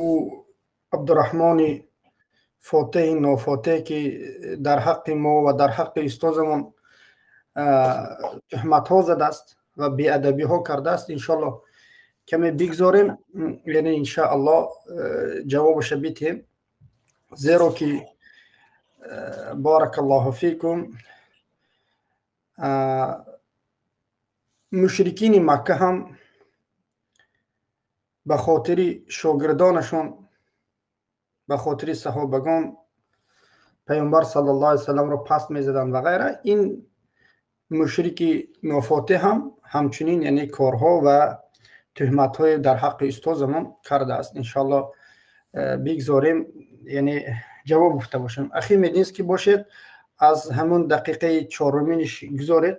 Ӯ Абдураҳмони Фотеҳи Нофотеҳ, ки дар ҳаққи мо ва дар ҳаққи устозамон туҳматҳо задааст ва беадабиҳо кардааст, иншоаллоҳ каме бигзорем, яъне иншоаллоҳ ҷавобаша бидиҳем, зеро ки баракаллоҳу фикум мушрикини Макка ҳам ба хотири шогирдонашон, ба хотири саҳобагон Паёмбар саллаллоҳу алайҳи васалламро паст мезаданд ва ғайра. Ин мушрики Нофотеҳ ҳам ҳамчунин яъне корҳо ва туҳматҳое дар ҳаққи устозамон кардааст. Иншоаллоҳ бигзорем, яъне ҷавоб гуфта бошем. Ахи Мединский бошед, аз ҳамон дақиқаи чоруминиш гузоред.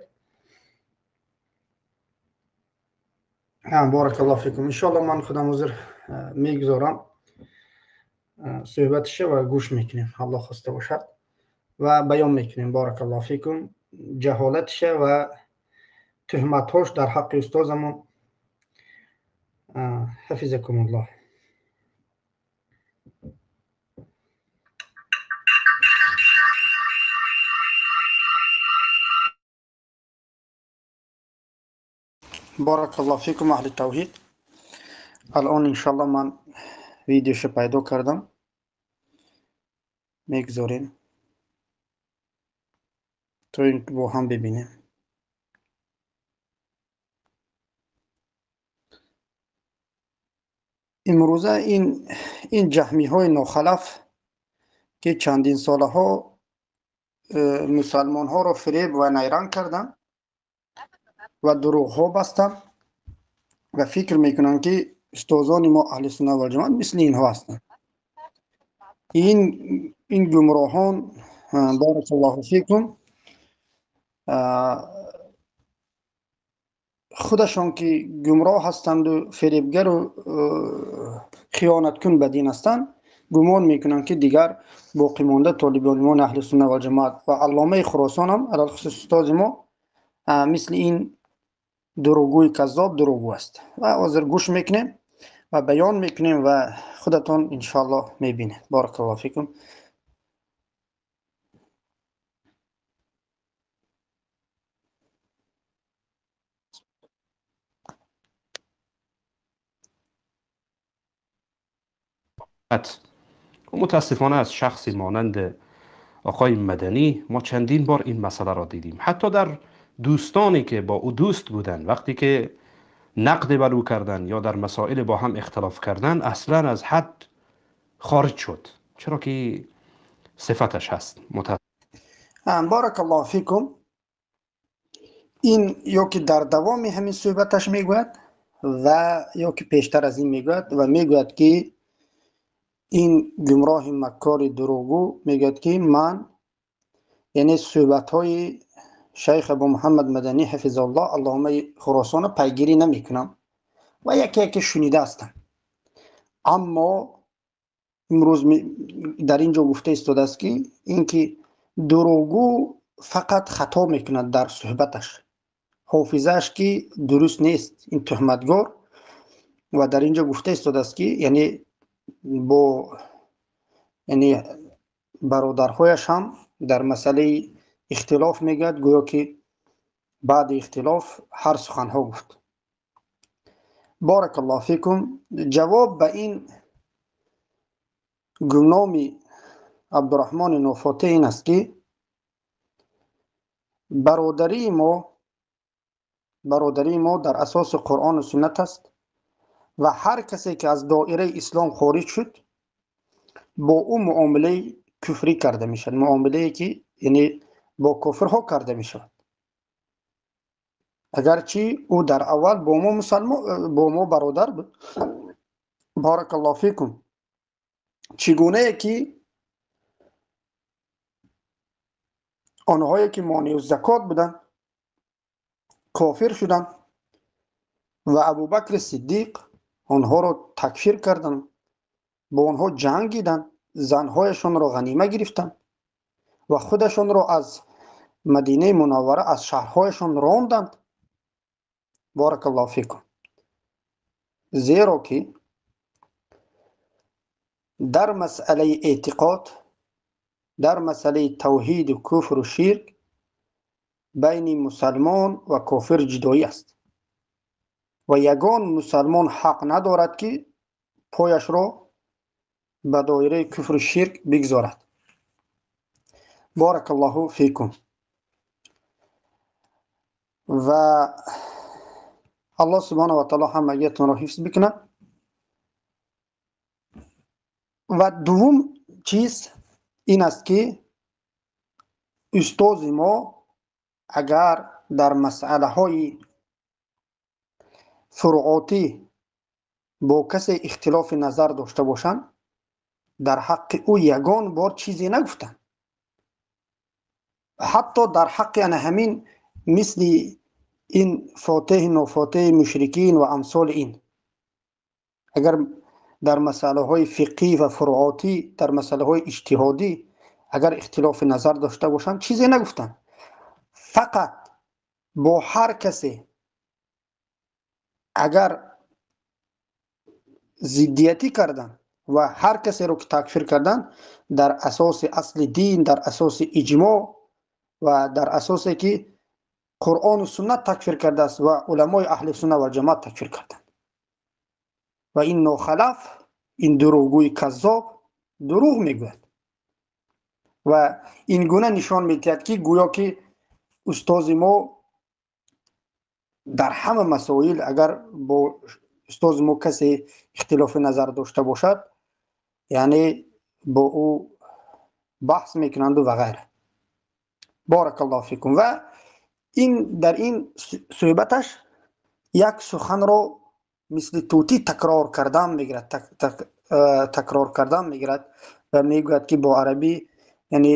Баракаллоҳу фикум. Иншоаллоҳ ман худам ҳозир мегузорам суҳбатиша ва гӯш мекунем, Аллоҳ хоста бошад, ва баён мекунем. Баракаллоҳу фикум ҷаҳолатиша ва туҳматҳош дар ҳаққи устозамон. Ҳафизакумуллоҳ. Баракаллоҳу фикум аҳли тавҳид. Алон иншоаллоҳ ман видеоша пайдо кардам, мегузорем то ин бо ҳам бибинем. Имрӯза ин ҷаҳмиҳои нохалаф, ки чандин солаҳо мусалмонҳоро фиреб ва найранг карданд ва дурӯғҳо бастанд ва фикр мекунанд, ки устозони мо аҳли суннат вал ҷамоат мисли инҳо ҳастанд. Ин гумроҳон, баракаллоҳу фикум, худашон ки гумроҳ ҳастанду фиребгару хиёнаткун ба дин ҳастанд, гумон мекунанд, ки дигар боқимонда толибилмони аҳли суннат вал ҷамоат ва алломаи Хуросон ҳам, алалхусус устози мо, мисли ин дурӯғгӯи каззоб дурӯғгӯ аст. Ва ҳозир гӯш мекунем ва баён мекунем ва худатон иншоаллоҳ мебинед. Баракаллоҳу фикум. متاسفانه از شخصی مانند آقای مدنی ما چندین بار این مسئله را دیدیم. حتی در دوستانی که با او دوست بودند، وقتی که نقد بر او کردن یا در مسائل با هم اختلاف کردن، اصلا از حد خارج شد، چرا که صفتش هست. بارک الله فیکم. این یا که در دوام همین صحبتش میگوید و یا که پیشتر از این میگوید و میگوید که این گمراه مکار دروغگو میگوید که من یعنی صحبت‌های شیخ ابو محمد مدنی حفظ الله علامه خراسان پیگیری نمیکنم و یکی یکی شنیده هستم، اما امروز در اینجا گفته ایستاده است که اینکه دروغگو فقط خطا میکند در صحبتش، حافظه‌اش که درست نیست، این تهمتگار. و در اینجا گفته ایستاده است که یعنی با یعنی برادرهایش هم در مسئله اختلاف میگوید، گویا که بعد اختلاف هر سخنها گفت. بارک الله فیکم. جواب به این گمنام عبدالرحمن نوفاته این است که برادری ما در اساس قرآن و سنت است و هر کسی که از دایره اسلام خارج شد با او معامله کفری کرده می شود، معامله که یعنی با کفرها کرده می شود. اگرچه او در اول با ما مسلمان، با ما برادر بود. بارک الله فیکم. چگونه که آنهایی که مانع زکات بودند کافر شدند و ابوبکر صدیق آنها را تکفیر کردند، با آنها جنگیدند، زنهایشان را غنیمه گرفتند و خودشان را از مدینه منوره، از شهرهایشان راندند. بارک الله فیکم. زیرا که Дар масъалаи эътиқод, дар масъалаи тавҳиду куфру ширк байни мусалмон ва кофир ҷудоӣ аст ва ягон мусалмон ҳақ надорад, ки пояшро ба доираи куфру ширк бигзорад. Баракаллоҳу фикум. Ва Аллоҳ субҳонаҳу ва таъоло ҳамагиятонро ҳифз бикунад. Ва дуввум чиз ин аст, ки устози мо агар дар масъалаҳои фурӯотӣ бо касе ихтилофи назар дошта бошанд, дар ҳаққи ӯ ягон бор чизе нагуфтанд. Ҳатто дар ҳаққи ана ҳамин мисли ин фотеҳи нофотеҳи мушрикин ва амсоли ин, агар дар масъалаҳои фиқҳӣ ва фурӯотӣ, дар масъалаҳои иҷтиҳодӣ агар ихтилофи назар дошта бошанд, чизе нагуфтанд. Фақат бо ҳар касе агар зиддиятӣ карданд ва ҳар касеро ки такфир карданд, дар асоси асли дин, дар асоси иҷмоъ ва дар асосе ки Қуръону суннат такфир кардааст ва уламои аҳли сунна ва ҷамоат такфир карданд. Ва ин нохалаф, ин дурӯғгӯи каззоб дурӯғ мегӯяд ва ин гуна нишон медиҳад, ки гӯё ки устози мо дар ҳама масоил агар бо устози мо касе ихтилофи назар дошта бошад, яъне бо ӯ баҳс мекунанду ва ғайра. Баракаллоҳу фикум. Ва ин дар ин суҳбаташ як суханро мисли тӯтӣ такрор кардан мегирад, такрор кардан мегирад ва мегӯяд, ки бо арабӣ, яъне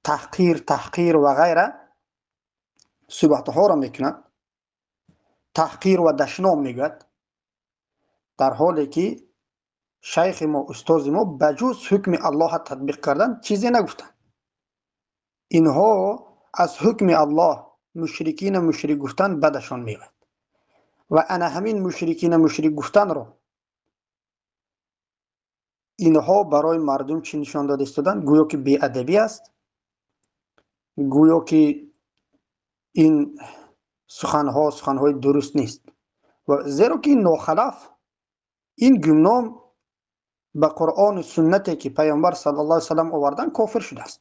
таҳқир, таҳқир ва ғайра суҳбатҳоро мекунад, таҳқир ва дашном мегӯяд, дар ҳоле ки шайхи мо, устози мо ба ҷуз ҳукми Аллоҳа татбиқ кардан чизе нагуфтанд. Инҳо аз ҳукми Аллоҳ мушрикина мушрик гуфтан бадашон меояд ва ана ҳамин мушрикина мушрик гуфтанро инҳо барои мардум чӣ нишон дода истоданд? Гӯё ки беадабӣ аст, гӯё ки ин суханҳо суханҳои дуруст нест. Ва зеро ки ин нохалаф, ин гумном ба Қуръону суннате ки Пайғамбар саллаллоҳу алайҳи васаллам овардан кофир шудааст.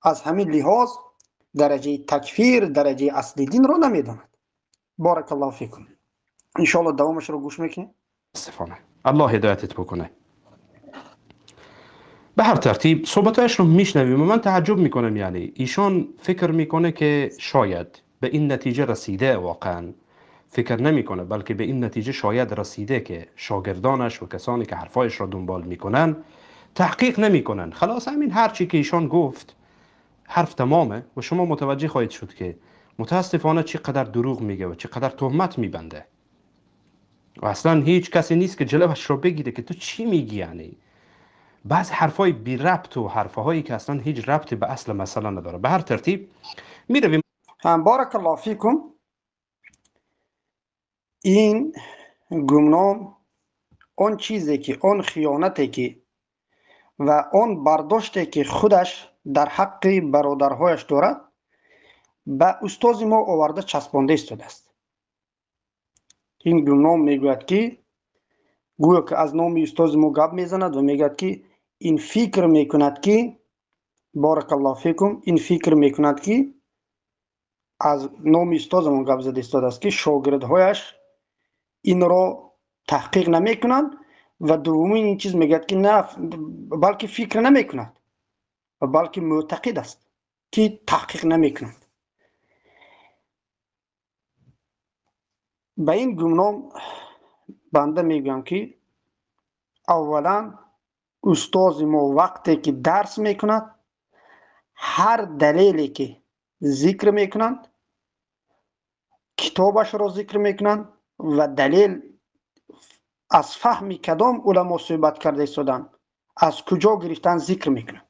Аз ҳамин лиҳоз дараҷаи такфир, дараҷаи асли динро намедонад. Баракаллоҳу фикум. Иншоаллоҳ давомашро гӯш мекунем. متاسفانه الله هدایتت بکنه. به هر ترتیب صحبتایش رو میشنویم و من تعجب میکنم، یعنی ایشان فکر میکنه که شاید به این نتیجه رسیده، واقعا فکر نمیکنه بلکه به این نتیجه شاید رسیده که شاگردانش و کسانی که حرفایش را دنبال میکنن تحقیق نمیکنن. خلاص همین هرچی که ایشان گفت حرف تمامه و شما متوجه خواهید شد که متاسفانه چقدر دروغ میگه و چقدر تهمت میبنده و اصلا هیچ کسی نیست که جلوش رو بگیره که تو چی میگی. یعنی بعض حرفای بی ربط و حرفهایی که اصلا هیچ ربطی به اصل مسئله نداره. به هر ترتیب میرویم. بارک الله فیکم. این گمنام آن چیزی که آن خیانتی که و آن برداشتی که خودش در حق برادرهایش دارد به استاد ما آورده چسبانده ایستاده است. این گمنام میگوید که گویا که از نام استاد ما گپ میزند و میگوید که این فکر میکند که بارک الله فیکم، این فکر میکند که از نام استاد ما گپ زده ایستاده است که شاگردهایش این را تحقیق نمیکنند و دومین این چیز میگوید که نه، بلکه فکر نمیکند و بلکه معتقد است که تحقیق نمیکنند. به این گمنام بنده میگم که اولا استاد ما وقتی که درس میکند هر دلیلی که ذکر میکنند کتابش را ذکر میکنند و دلیل از فهم کدام علما صحبت کرده ایستادند، از کجا گرفتن ذکر میکنند.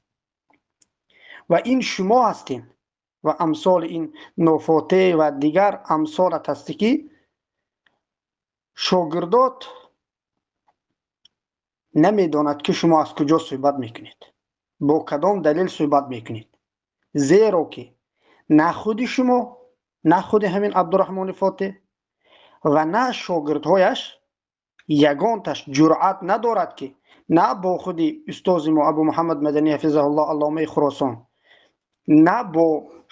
و این شما هستین و امثال این نوفاته و دیگر امثالت هستی که شاگردات намедонад ки шумо аз куҷо суҳбат мекунед, бо кадом далел суҳбат мекунед, зеро ки на худи шумо, на худи ҳамин Абдураҳмони Фотеҳ ва на шогирдҳояш ягонташ ҷуръат надорад ки на бо худи устози мо Абу Муҳаммад Маданӣ ҳафизаҳуллоҳ алломаи Хуросон, на бо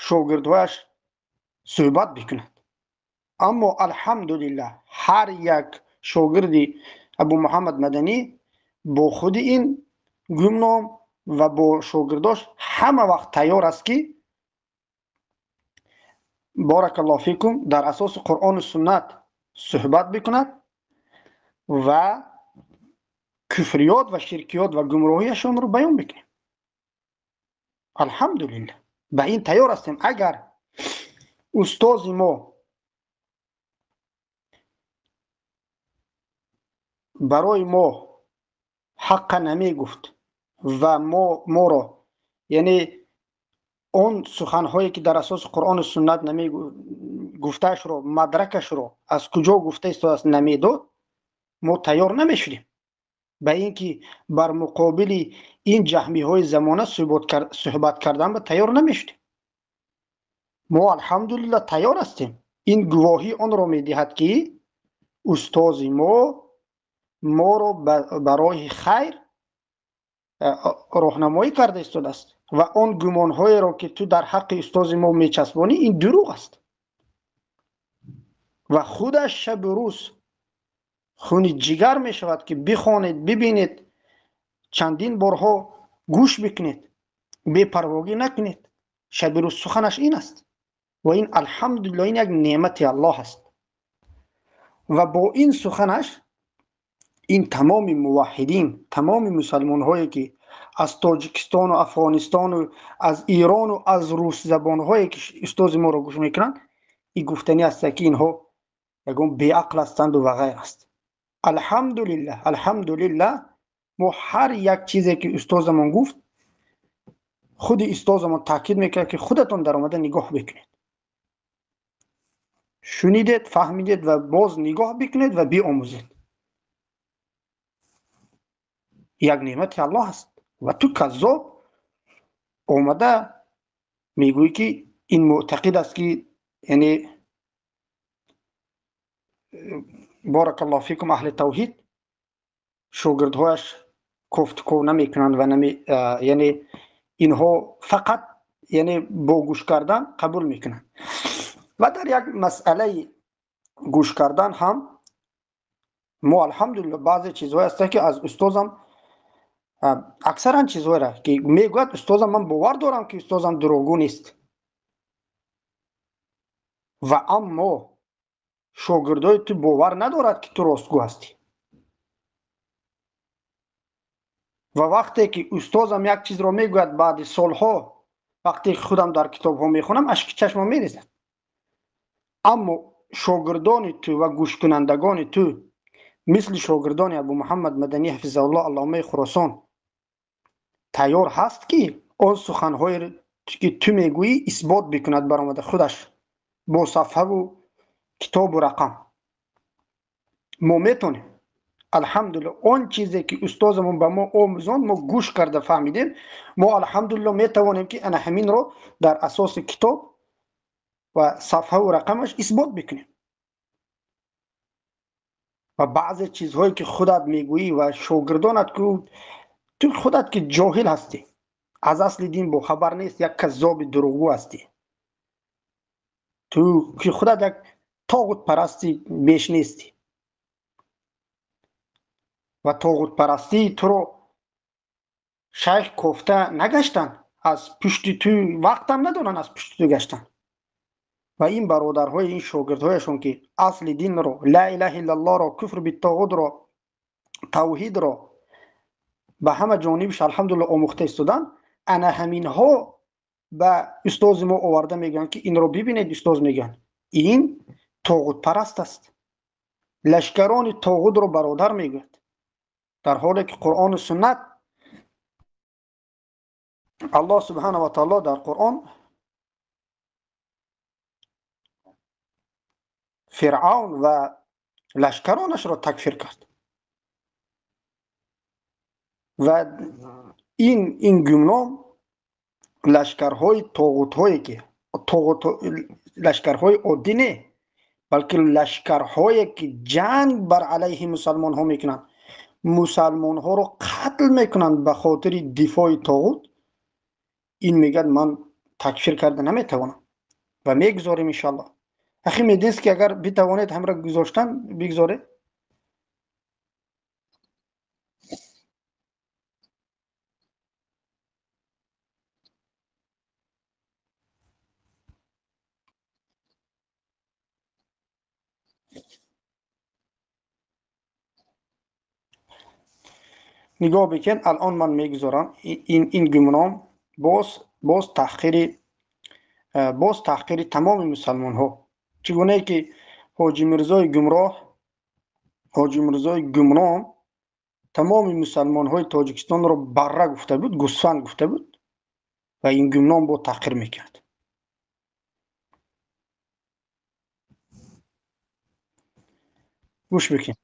шогирдҳояш суҳбат бикунад. Аммо алҳамдулиллаҳ ҳар як шогирди Абу Муҳаммад Маданӣ бо худи ин гумном ва бо шогирдош ҳама вақт тайёр аст ки баракаллоҳу фикум дар асоси Қуръону суннат суҳбат бикунад ва куфриёт ва ширкиёт ва гумроҳияшонро баён бикунем. Алҳамдулиллаҳ ба ин тайёр ҳастем. Агар устози мо барои мо ҳаққа намегуфт ва моро, яъне он суханҳое ки дар асоси Қуръону суннат гуфтаашро, мадракашро аз куҷо гуфта истодааст намедод, мо тайёр намешудем ба ин ки бар муқобили ин ҷаҳмиҳои замона суҳбат кардан ба тайёр намешудем. Мо алҳамдулиллаҳ тайёр ҳастем. Ин гувоҳӣ онро медиҳад ки устози мо моро ба роҳи хайр роҳнамоӣ карда истодааст ва он гумонҳоеро ки ту дар ҳаққи устози мо мечаспонӣ, ин дурӯғ аст. Ва худаш шабу рӯз хуни ҷигар мешавад ки бихонед, бибинед, чандин борҳо гӯш бикунед, бепарвогӣ накунед. Шаби рӯз суханаш ин аст ва ин алҳамдулиллаҳ ин як неъмати Аллоҳ аст. Ва бо ин суханаш ин тамоми муваҳҳидин, тамоми мусалмонҳое ки аз Тоҷикистону Афғонистону аз Ирону аз русзабонҳое ки устози моро гӯш мекунанд, ин гуфтанӣ аст ки инҳо ягон беақл ҳастанду ва ғайр аст. Алҳамдулиллаҳ, алҳамдулиллаҳ мо ҳар як чизе ки устозамон гуфт, худи устозамон таъкид мекард ки худатон дар омада нигоҳ бикунед, шунидед, фаҳмидед ва боз нигоҳ бикунед ва биомӯзед. Як неъмати Аллоҳ аст. Ва ту каззоб омада мегӯӣ ки ин муътақид аст ки, яъне баракаллоҳу фикум, аҳли тавҳид шогирдҳояш кофтуков намекунанд ва яъне инҳо фақат яъне бо гӯш кардан қабул мекунанд. Ва дар як масъалаи гӯш кардан ҳам мо алҳамдулиллаҳ баъзе чизҳое ҳастанд ки аз устозам аксаран чизҳоеро ки мегӯяд устозам, ман бовар дорам ки устозам дурӯғгӯ нест, ва аммо шогирдои ту бовар надорад ки ту ростгӯ ҳастӣ. Ва вақте ки устозам як чизро мегӯяд, баъди солҳо вақте худам дар китобҳо мехонам, ашки чашмам мерезад. Аммо шогирдони ту ва гӯшкунандагони ту мисли шогирдони Абу Муҳаммад Маданӣ ҳафизаҳуллоҳ алломаи Хуросон тайёр ҳаст ки он суханҳое ки ту мегӯӣ исбот бикунад баромада худаш бо сафҳаву китобу рақам. Мо метонем алҳамдулиллаҳ он чизе ки устозамон ба мо омӯзонд, мо гӯш карда фаҳмидем, мо алҳамдулиллаҳ метавонем ки ана ҳаминро дар асоси китоб ва сафҳаву рақамаш исбот бикунем. Ва баъзе чизҳое ки худат мегӯӣ ва шогирдонат ки ту худат ки ҷоҳил ҳастӣ, аз асли дин бохабар нест, як каззоби дурӯғгӯ ҳастӣ, ту ки худат як тоғутпарасти беш нестӣ ва тоғутпарастии туро шайх кофта нагаштанд, аз пушти ту вақтам надоранд аз пушти ту гаштанд. Ва ин бародарҳои ин шогирдҳояшон ки асли динро, ла илаҳа иллаллоҳро, куфр биттоғутро, тавҳидро ба ҳама ҷонибш алҳамдулиллаҳ омӯхта истоданд, ана ҳаминҳо ба устози мо оварда мегӯянд ки инро бибинед, устоз мегӯянд ин тоғутпараст аст, лашкарони тоғутро бародар мегӯяд, дар ҳоле ки Қуръону суннат Аллоҳ субҳанаҳу ва таоло дар Қуръон Фиръавн ва лашкаронашро такфир кард. Ва ин гумном лашкарҳои тоғутҳое ки лашкарҳои оддӣ не, балки лашкарҳое ки ҷанг бар алайҳи мусалмонҳо мекунанд, мусалмонҳоро қатл мекунанд ба хотири дифои тоғут, ин мегӯяд ман такфир карда наметавонам ва мегузорем иншаллоҳ. Ахи Мединский, агар битавонед ҳамра гузоштан бигзоред. Нигоҳ бикун, алон ман мегузорам ин гумном боз таҳқири тамоми мусалмонҳо. Чӣ гунае ки Ҳоҷи Мирзои гумроҳ, Ҳоҷи Мирзои гумном тамоми мусалмонҳои Тоҷикистонро барра гуфта буд, гӯсфанд гуфта буд ва ин гумном бо таҳқир мекард. Гӯш бикун.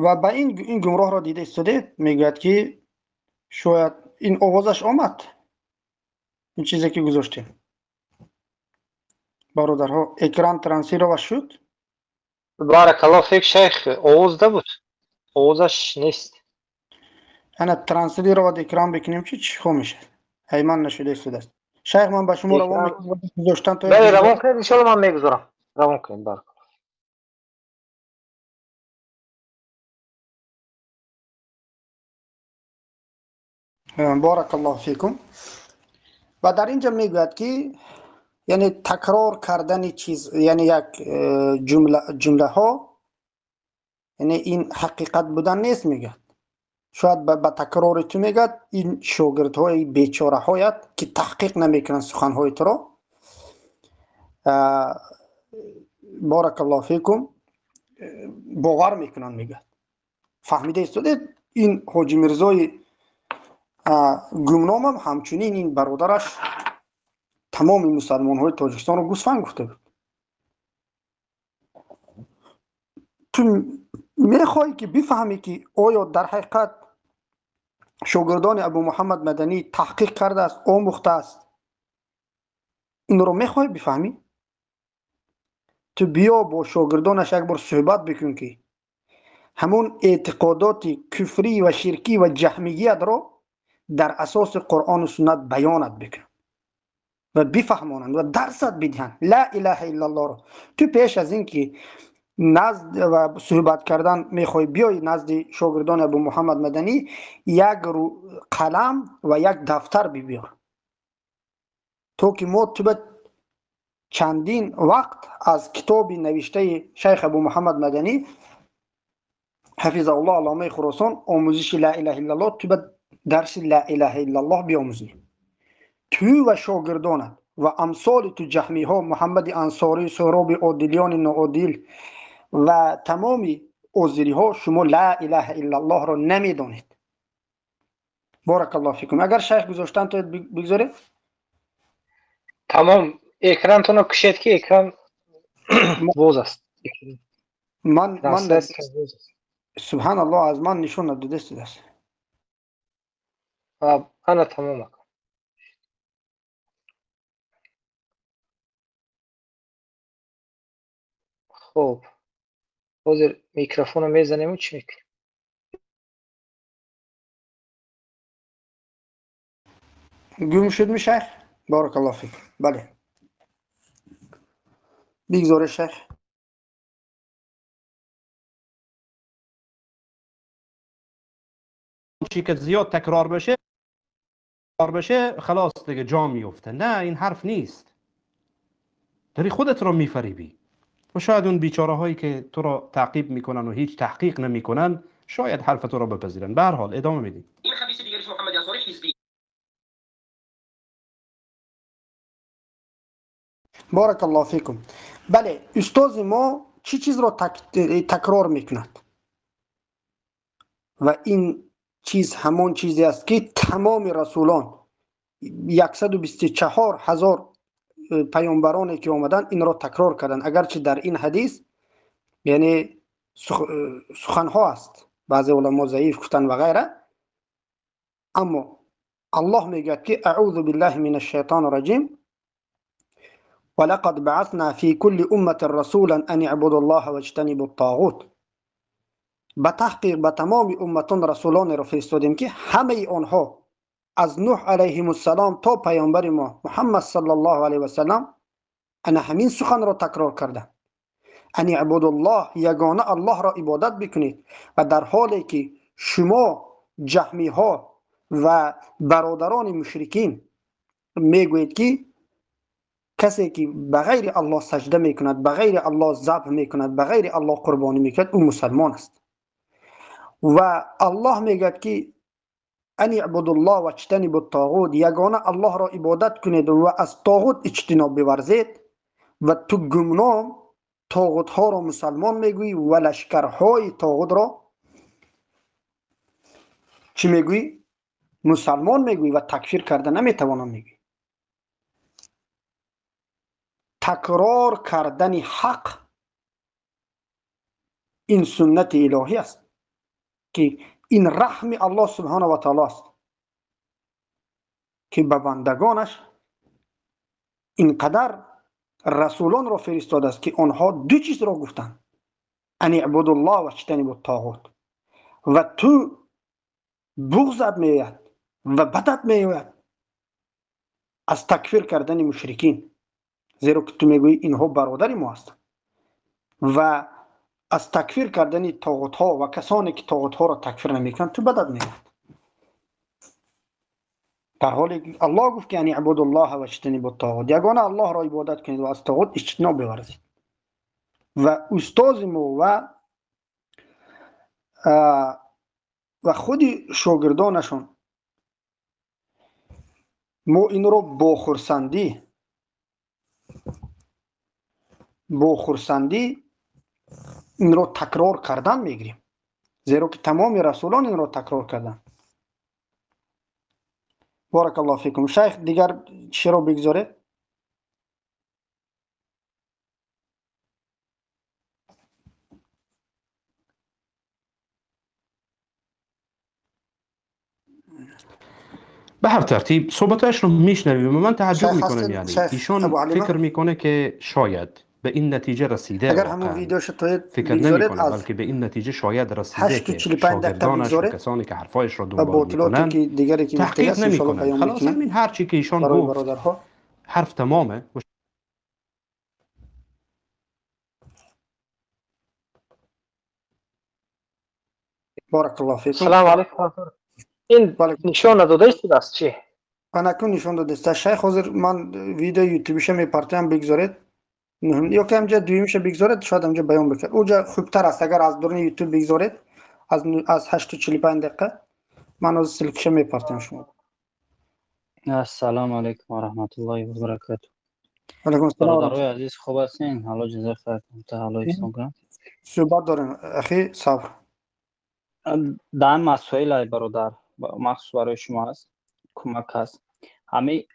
Ва ба ин гумроҳро дида истодед, мегӯяд ки шояд ин овозаш омад, ин чизе ки гузоштем. Бародарҳо, экран транслирова шуд? Баракаллоҳ фик, шайх, овоз набуд, овозаш нест. Ана транслировать экран бикунем, чи чӣ хо мешавад? Ҳайман нашуда истодааст. Шайх, ман ба шумо равон гузоштан то бале, равон кунед, иншоалло ман мегузорам. Равон кунед, баракаллоҳ. Баракаллоҳу фикум. Ва дар инҷо мегӯяд ки яъне такрор кардани чиз, яъне як ҷумлаҳо, яъне ин ҳақиқат будан нест, мегӯяд. Шояд ба такрори ту мегӯяд ин шогирдҳои бечораҳоят ки таҳқиқ намекунанд суханҳои туро. Баракаллоҳу фикум, бовар мекунанд, мегӯяд. Фаҳмида истодед, ин Ҳоҷи Мирзои гумномам ҳамчунин ин бародараш тамоми мусалмонҳои Тоҷикистонро гӯсфанд гуфта буд. Ту мехоҳӣ ки бифаҳмӣ ки оё дар ҳақиқат шогирдони Абу Муҳаммад Маданӣ таҳқиқ кардааст, омӯхтааст? Инро мехоҳӣ бифаҳмӣ? Ту биё бо шогирдонаш як бор суҳбат бикун ки ҳамон эътиқодоти куфрӣ ва ширкӣ ва ҷаҳмигиятро дар асоси Қуръону суннат баёнат бикунанд ва бифаҳмонанд ва дарсат бидиҳанд ла илаҳа иллаллоҳро. Ту пеш аз ин ки назд ва суҳбат кардан мехоҳӣ биёй назди шогирдони Абу Муҳаммад Маданӣ, як қалам ва як дафтар бибиёр, то ки мо ту ба чандин вақт аз китоби навиштаи шайх Абу Муҳаммад Маданӣ ҳафизауллоҳ алломаи Хуросон омӯзиши ла илаҳа иллаллоҳ ту ба дарси ла илаҳа иллаллоҳ биомӯзӣ. Ту ва шогирдонат ва амсоли ту ҷаҳмиҳо, Муҳаммади Ансорӣ, Суҳроби одилёни ноодил ва тамоми озириҳо, шумо ла илаҳа иллаллоҳро намедонед. Баракаллоҳу фикум. Агар шайх гузоштан то бигзоред. Тамом, экрантонро кушед ки экран боз аст. Ман субҳаналлоҳ, аз ман нишон надода истодааст. Ана тамом. Хуб, ҳозир микрофонро мезанему чӣ мекунем? Гум шудми шайх? Баракаллоҳу фик. Бале, бигзоре шайх. چی که زیاد تکرار بشه خلاص دیگه جا میفته. نه، این حرف نیست. داری خودت رو میفریبی و شاید اون بیچاره هایی که تو رو تعقیب میکنن و هیچ تحقیق نمیکنن شاید حرف تو رو بپذیرن. به هر حال ادامه میدیم. این خبیث دیگریش محمد انصاری حزبی. بارک الله فیکم. بله، استاد ما چی چیز رو تکرار میکند و این чиз ҳамон чизе аст ки тамоми расулон 124 ҳазор паёмбароне ки омаданд инро такрор карданд. Агарчи дар ин ҳадис яъне суханҳо аст, баъзе уламо заиф гуфтанд ва ғайра, аммо аллоҳ мегӯяд ки аъузу биллаҳи минаш шайтони раҷим ولقد بعثنا في كل أمة رسولا أن اعبدوا الله واجتنبوا الطاغوت. ба таҳқиқ ба тамоми умматон расулонеро фиристодем ки ҳамаи онҳо аз Нуҳ алайҳимуссалом то паёмбари мо Муҳаммад саллаллоҳу алайҳи васаллам ана ҳамин суханро такрор карданд. ан иъбудуллоҳ, ягона аллоҳро ибодат бикунед. Ва дар ҳоле ки шумо ҷаҳмиҳо ва бародарони мушрикин мегӯед ки касе ки ба ғайри аллоҳ саҷда мекунад, ба ғайри аллоҳ забҳ мекунад, ба ғайри аллоҳ қурбонӣ мекунад, ӯ мусалмон аст. Ва аллоҳ мегӯяд ки ан иъбудуллоҳ ваҷтанибу ттоғут, ягона аллоҳро ибодат кунед ва аз тоғут иҷтиноб биварзед. Ва ту гумном тоғутҳоро мусалмон мегӯӣ ва лашкарҳои тоғутро чӣ мегӯӣ? Мусалмон мегӯӣ ва такфир карда наметавонам мегӯӣ. Такрор кардани ҳақ ин суннати илоҳӣ аст ки ин раҳми аллоҳ субҳонаҳу ва таоло аст ки ба бандагонаш ин қадар расулонро фиристодааст ки онҳо ду чизро гуфтанд: ан иъбудуллоҳ ваҷтанибу ттоғут. Ва ту буғзат меояд ва бадат меояд аз такфир кардани мушрикин, зеро ки ту мегӯӣ инҳо бародари мо ҳастанд. Ва аз такфир кардани тоғутҳо ва касоне ки тоғутҳоро такфир намекунанд ту бадат меояд. Дар ҳоле ки аллоҳ гуфт ки ан иъбудуллоҳа ваҷтанибу ттоғут, ягона аллоҳро ибодат кунед ва аз тоғут иҷтиноб биварзед. Ва устози мо ва худи шогирдонашон мо инро бо хурсандӣ инро такрор кардан мегирем, зеро ки тамоми расулон инро такрор карданд. Баракаллоҳу фикум. Шайх, дигар чиро бигзоред? به هر ترتیب صحبتش رو میشنویم و من تعجب میکنم. یعنی ایشون فکر میکنه که شاید به این نتیجه رسیده، اگر همون ویدیوش تو فکر نمیکنه، بلکه به این نتیجه شاید رسیده که شاگردانش و کسانی که حرفایش را دنبال میکنن تحقیق نمیکنن. خلاص همین هرچی که ایشان گفت حرف تمامه. بارک الله فیکم. سلام علیکم. این نشون نداده است چی؟ انکون نشون داده است. شیخ حاضر من ویدیو یوتیوبش میپرتم بگذارید، یا که همجا دویمش بگذارید شاید همجا بیان بکرد، اوجا خوبتر است اگر از درون یوتیوب بگذارید. از 8:45 دقیقه من از سلکش میپرتم شما. السلام علیکم و رحمت الله و برکاته. علیکم السلام. برادرای عزیز خوب هستین؟ حالا جزاک خیرتون تا حالا اسلام کنم. صحبت داریم اخی، صبر. دان مسائل برادر مخصوص برای شما است، کمک است.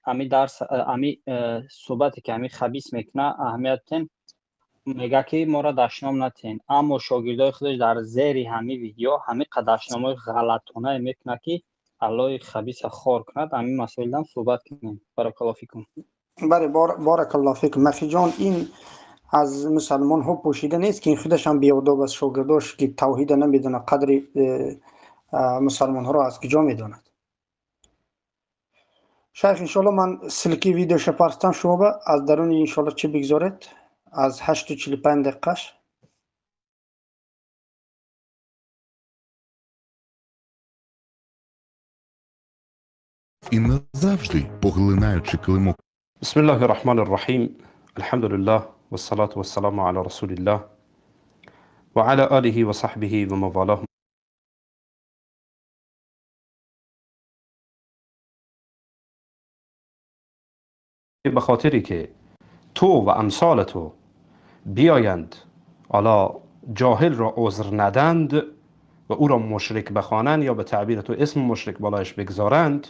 امی درس امی صحبتی که امی خبیث میکنه اهمیت میگه که ما را دشنام نتین، اما شاگردای خودش در زیر همی ویدیو همی دشنامای غلطانه میکنه که الله خبیث خار کند. امی مسائل هم صحبت کنیم. بارک الله فیکم. بله بارک الله فیکم. مخی جان این از مسلمان ها پوشیده نیست که این خودش هم بیاداب از شاگرداش که توحید نمیدونه قدر مسلمان ها را از کجا میداند. شیخ انشالله من سلکی ویدیو پرستم شما با از درون انشالله چی بگذارید از 8:45 دقیقش. І назавжди поглинаючи килимок. بسم الله الرحمن الرحیم. الحمد لله والصلاة والسلام على رسول الله وعلى آله وصحبه وموالاه. به خاطری که تو و امثال تو بیایند حالا جاهل را عذر ندند، و او را مشرک بخوانند یا به تعبیر تو اسم مشرک بالایش بگذارند،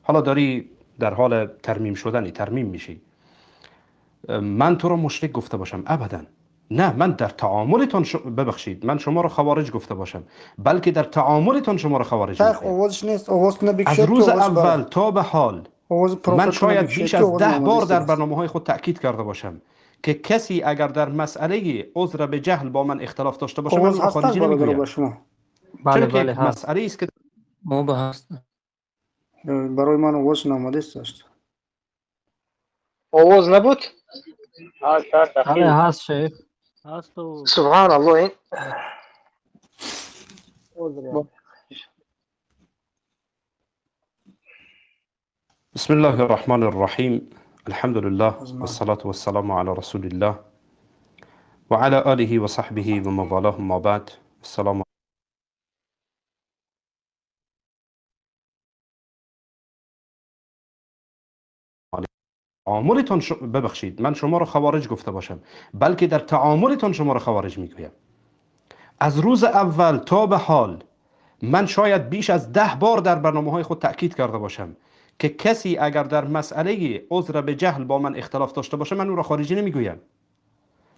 حالا داری در حال ترمیم شدنی، ترمیم میشی، من تو را مشرک گفته باشم؟ ابدا نه. من در تعاملتان ببخشید من شما را خوارج گفته باشم، بلکه در تعاملتان شما را خوارج میگویم. از روز اول تا به حال من شاید بیش از 10 بار در برنامه های خود تاکید کرده باشم که کسی اگر در مسئله عذر به جهل با من اختلاف داشته باشه، من خارجی نمیگویم. بله بله، مسئله است که ما به هست. برای من آواز نامده است. آواز نبود؟ بله هست شیخ. سبحان الله. بسم الله الرحمن الرحیم. الحمد لله والصلاة والسلام على رسول الله وعلى آله وصحبه ومن والاه، ما بعد. السلام تعاملتان ببخشید من شما را خوارج گفته باشم، بلکه در تعاملتان شما را خوارج میگویم. از روز اول تا به حال من شاید بیش از 10 بار در برنامه های خود تاکید کرده باشم که کسی اگر در مسئله عذر به جهل با من اختلاف داشته باشه، من او را خارجی نمیگویم.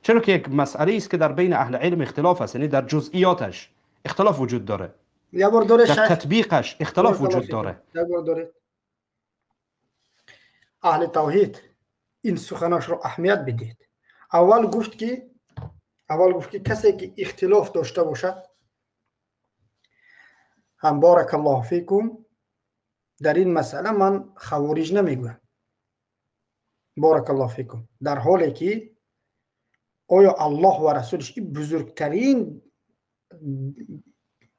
چرا که یک مسئله است که در بین اهل علم اختلاف است، یعنی در جزئیاتش اختلاف وجود داره، در تطبیقش اختلاف وجود داره. اهل توحید این سخناش رو اهمیت بدید. اول گفت که کسی که اختلاف داشته باشد، هم بارک الله فیکم، در این مسئله من خوارج نمیگویم، بارک الله فیکم، در حالی که آیا الله و رسولش این بزرگترین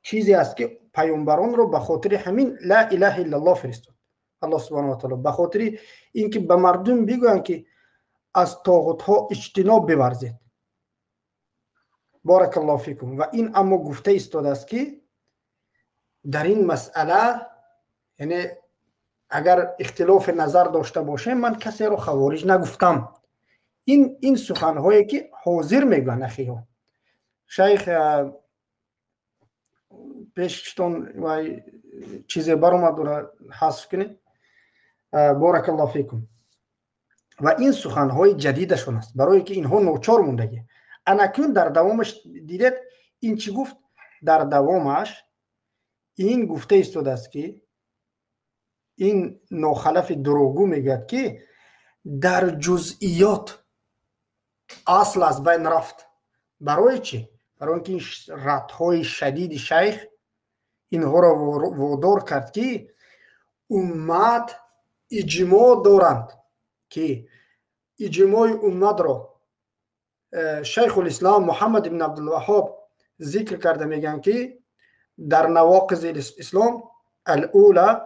چیزی است که پیامبران رو به خاطر همین لا اله الا الله فرستاد الله سبحانه و تعالی، به خاطر اینکه به مردم بگویند که از طاغوت ها اجتناب بورزید. بارک الله فیکم. و این اما گفته ایستاده است که در این مسئله، یعنی اگر اختلاف نظر داشته باشه، من کسی رو خوارج نگفتم. این سخنهایی که حاضر میگن اخیها شیخ پیشتون و چیزی برآمد رو حذف کنید. بارک الله فیکم. و این سخنهای جدیدشون است، برای که اینها نوچار موندگی. انکون در دوامش دیدید این چی گفت؟ در دوامش این گفته ایستاده است که این ناخلف دروغگو میگوید که در جزئیات اصل از بین رفت. برای چی؟ برای اینکه این ردهای شدید شیخ اینها را وادار کرد که امت اجماع دارند، که اجماع امت را شیخ الاسلام محمد بن عبدالوهاب ذکر کرده، میگن که در نواقض الاسلام الاولى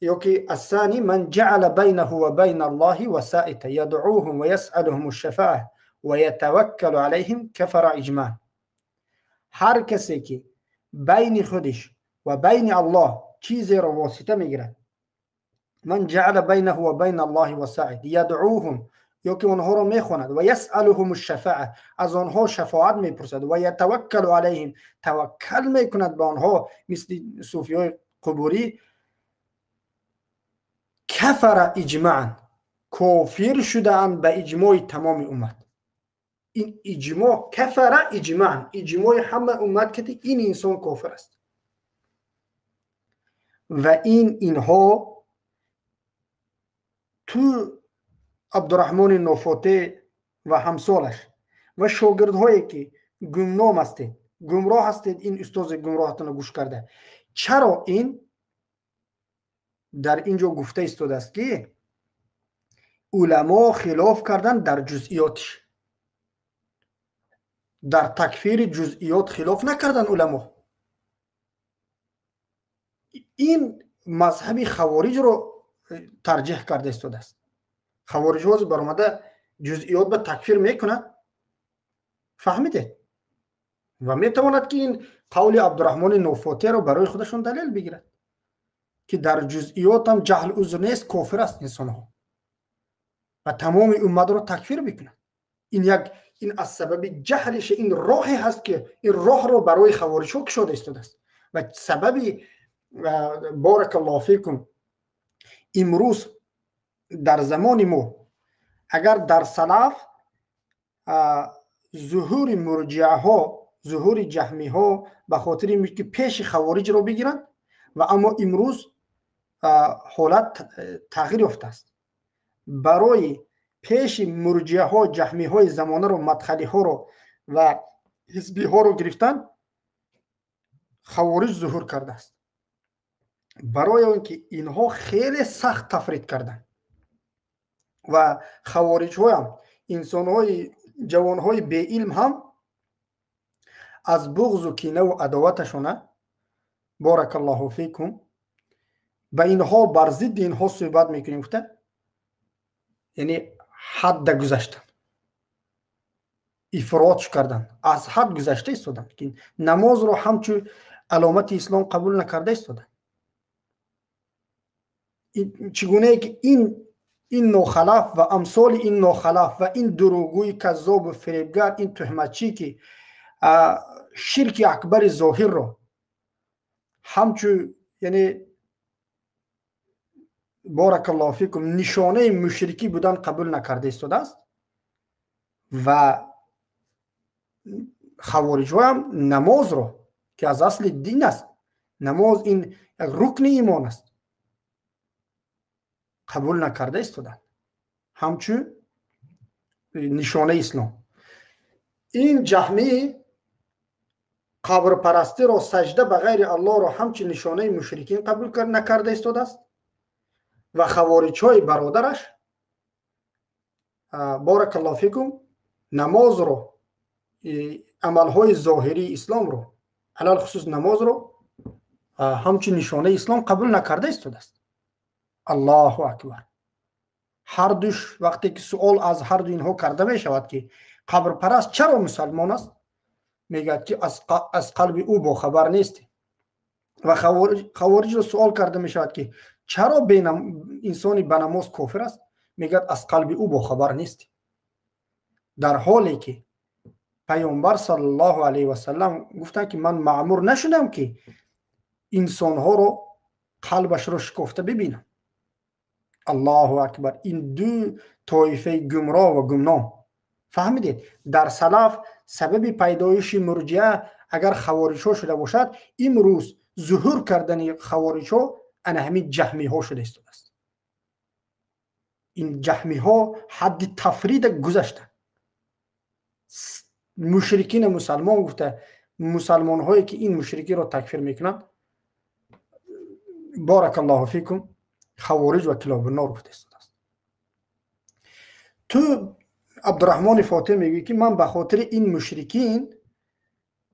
يوكي الثاني من جعل بينه وبين الله وسائط يدعوهم ويسألهم الشفاعة ويتوكل عليهم كفر إجماعا. هر کسی که بین خودش و بین الله چیزی را واسطه میگیرد، من جعل بینه و بین الله وسائط يدعوهم، یا که اونها را میخواند، و یسألهم الشفاعة، از آنها شفاعت میپرسد، و یتوکل علیهم، توکل میکند به آنها، مثل صوفیای قبوری، کفر اجماعا، کافر شده‌اند به اجماع تمام امت. این اجماع کفر اجماعا، اجماع همه امت که این انسان کافر است. و این اینها تو عبدالرحمن نوفاته و همسالش و شاگردهایی که گمنام هستید، گمراه هستید، این استاد گمراهتون رو گوش کرده، چرا این در اینجا گفته ایستاده است که علما خلاف کردن در جزئیاتش، در تکفیر جزئیات خلاف نکردن علما. این مذهب خوارج رو ترجیح کرده ایستاده است. خوارج ها برآمده جزئیات به تکفیر میکند، فهمیده، و میتواند که این قول عبدالرحمن نوفاته رو برای خودشون دلیل بگیرد که در جزئیات هم جهل عذر نیست، کافر است انسان ها و تمام امت رو تکفیر بکنند. این Ин аз сабаби ҷаҳлиш, ин роҳе ҳаст ки ин роҳро барои хавориҷҳо кушода истодааст. Ва сабаби, баракаллоҳу фикум, имрӯз дар замони мо агар дар салаф зуҳури мурҷиаҳо, зуҳури ҷаҳмиҳо ба хотири ин ки пеши хавориҷро бигиранд, ва аммо имрӯз ҳолат тағйир ёфтааст. Барои пеши мурҷиаҳо, ҷаҳмиҳои замонаро, мадхалиҳоро ва ҳизбиҳоро гирифтан, хавориҷ зуҳур кардааст. Барои он ки инҳо хеле сахт тафрид карданд ва хавориҷҳоям, инсонҳои ҷавонҳои беилм ҳам аз буғзу кинаву адоваташона, баракаллоҳу фикум, ба инҳо, бар зидди инҳо суҳбат мекунем гуфта, яъне ҳадда гузаштанд, ифрот карданд, аз ҳад гузашта истоданд, ки намозро ҳамчун аломати ислом қабул накарда истоданд. Чӣ гунае ки ин нохалаф ва амсоли ин нохалаф ва ин дурӯғгӯи каззобу фиребгар, ин туҳматчӣ ки ширки акбари зоҳирро ҳамчун, яъне баракаллоҳу фикум, нишонаи мушрикӣ будан қабул накарда истодааст, ва хавориҷҳоям намозро ки аз асли дин аст, намоз ин як рукни имон аст, қабул накарда истоданд ҳамчун нишонаи ислом. Ин ҷаҳмӣ қабрпарастиро, саҷда ба ғайри аллоҳро ҳамчун нишонаи мушрикин қабул накарда истодааст ва хавориҷҳои бародараш, баракаллоҳу фикум, намозро, амалҳои зоҳирии исломро, алалхусус намозро ҳамчун нишонаи ислом қабул накарда истодааст. Аллоҳу акбар. Ҳардуш вақте ки суол аз ҳарду инҳо карда мешавад ки қабрпараст чаро мусалмон аст, мегӯяд ки аз қалби ӯ бохабар нестем. Ва хавориҷро суол карда мешавад ки чаро инсони ба намоз кофир аст, мегӯяд аз қалби ӯ бохабар нестем. Дар ҳоле ки паёмбар саллаллоҳу алайҳи васаллам гуфтанд ки ман маъмур нашудам ки инсонҳоро қалбашро шикофта бибинам. Аллоҳу акбар. Ин ду тоифаи гумроҳ ва гумном. Фаҳмидед? Дар салаф сабаби пайдоиши мурҷиа агар хавориҷҳо шуда бошад, имрӯз зуҳур кардани хавориҷҳо ана ҳамин ҷаҳмиҳо шуда истодааст. Ин ҷаҳмиҳо ҳадди тафрида гузаштанд. Мушрикина мусалмон гуфта, мусалмонҳое ки ин мушрикиро такфир мекунанд, баракаллоҳу фикум, хавориҷ ва килобуннор гуфта истодааст. Ту Абдураҳмони Фотиҳ мегӯӣ ки ман ба хотири ин мушрикин,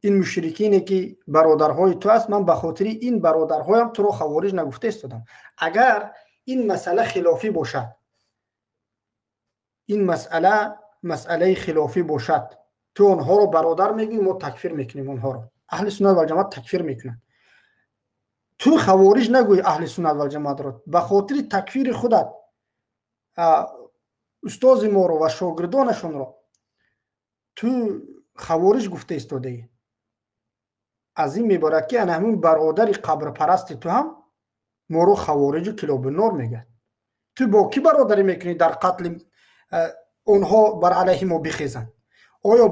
ин мушрикине ки бародарҳои ту аст, ман ба хотири ин бародарҳоям туро хавориҷ нагуфта истодам. Агар ин масъала хилофӣ бошад, ин масъала масъалаи хилофӣ бошад, ту онҳоро бародар мегӯӣ, мо такфир мекунем онҳоро. Аҳли суннат валҷамоат такфир мекунанд. Ту хавориҷ нагӯӣ аҳли суннат валҷамоатро, ба хотири такфири худат устози моро ва шогирдонашонро ту хавориҷ гуфта истодаӣ. Аз ин меборад ки ана ҳамин бародари қабрпарасти ту ҳам моро хавориҷу килобуннор мегӯяд. Ту бо кӣ бародарӣ мекунӣ дар қатли онҳо бар алайҳи мо бихезанд? Оё